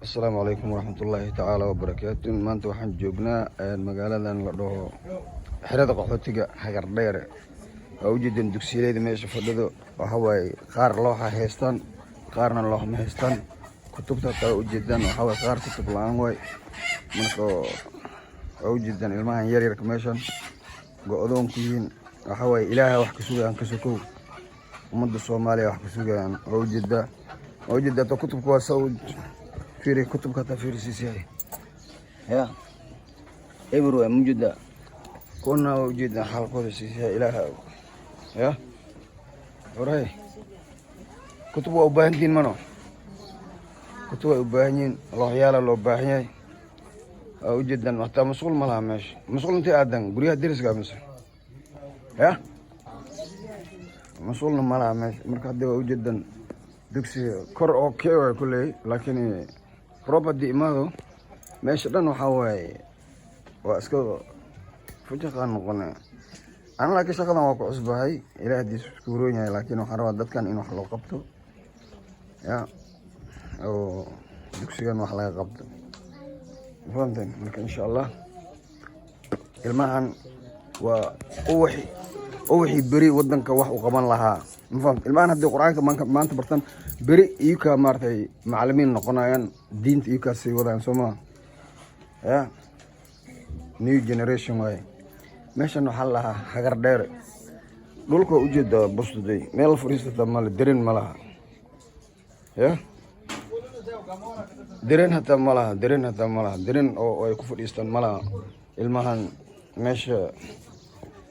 Asalaamu calaykum waraxmatullaahi tacaala wabarakaatu. Maanta waxaan joognaa magaaladan la dhaho xerada qaxootiga Hagardheere. Waa ujeedeen dugsiyada meesha fadhido. Waxa waaye, qaar looxa haystaan, qaarna loox ma haystaan. Kutubta hataa waa ujeedaan, waxaa waaye qaar kutub la-aan waay. Marka waa ujeedaan ilmahan yaryarka meeshan go-doon ku yihiin. Waxaa waaye, Ilaaha wax ka sugayaan, ka sokow ummadda Soomaaliya wax ka sugayaan. Waa ujeedaa, waa ujeedaa ta kutubka waa sa fiiri, kutubka hataa fiirisiis yahay ya eber waa mujeedaa. Kuna waa ujeedaa xaalkooda siis yahay. Ilaaha ya horay kutub waa u baahan tihiin, mano kutub way u baahan yihiin, looxyaala loo baahan yahay. Waa ujeedaan, hataa masquul ma laha meesha. Masquul intay aadan guryaha deriska mise ya masquulna ma laha meesha. Marka hadda waa ujeedaan dugsiga kor oo kee waay kulley, laakiin roob haddii imaado meesha dhan waxaa waaye waa iska fujaqaan noqone. Ana laakiin shaqadan waa ku cusbahay, Ilaah haddiis isku huroon yahay, laakiin waxaan rabaa dadkan in wax loo qabto ya oo dugsigan wax laga qabto, fahamteen? Marka insha Allah ilmahan waa uwaxi, uwaxii beri wadanka wax u qaban lahaa, ma fahamte? Ilmahan haddii Qur-aanka maanta bartan, beri iyuka maaragtay macalimiin noqonayaan, diinta iyukaa sii wadayaan, soo maa ya new generation waaye. Meeshan waxaa la lahaa Hagar Dheere. Dhulka waa ujeedaa bustuday, meel fadhiisata male, derin ma laha ya deren hataa ma laha, deren hataa ma laha, deren oo ay ku fadhiistaan ma laha ilmahan. Meesha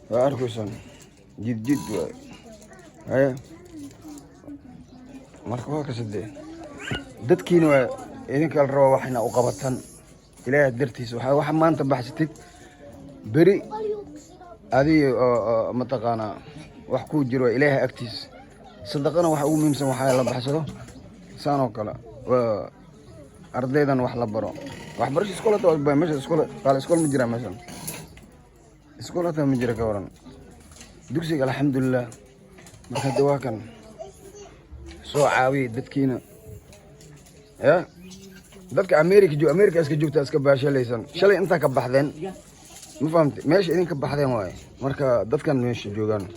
waa arkaysaan, jid jid waay haye. Marka waa kasadee, dadkiina waa idinka la rabaa wax ina u qabataan Ilaahay dartiisa. Waxa maanta baxsatid, beri adiga oo mataqaanaa wax kuu jiro waa Ilaahay agtiisa. Sadaqana waxa ugu muhiimsan waxaa la baxsado saan oo kale, waa ardaydan wax la baro, waxbarasho. Iskool hata waa meesha, iskool qaal, iskool ma jiraa meeshan? Iskool hataa ma jira, ka waran? Dugsiga alxamdulilah. Marka hadda waa kan soo caawiya dadkiina ya dadka America joog, America iska joogta, iska baashalaysan. Shalay intaa ka baxdeen, ma fahamtay? Meesha idinka baxdeen waaye. Marka dadkan meesha joogaan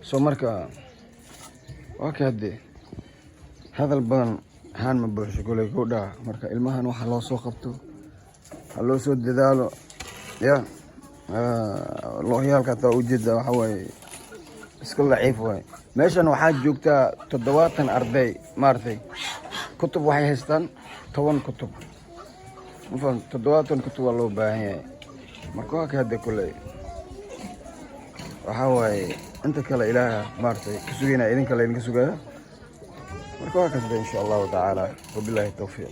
soo marka waa ka haddee hadal badan haan ma buuxso koley kow dhaca. Marka ilmahan waxa loo soo qabto, ha loo soo dadaalo ya loohyaalka hataa ujeeda waxa waaye iska laciif waaye. Meeshan waxaa joogtaa 70 arday, maaragtay, kutub waxay haystaan 10 kutub, ma fahamtay? 70 kutub waa loo baahan yahay. Marka waa ka hadda koley waxaa waaye inta kale Ilaaha maaragtay ka sugayna, idinka la idinka sugaya. Marka waa kasda insha Allahu tacaala. Wabillahi tawfiiq.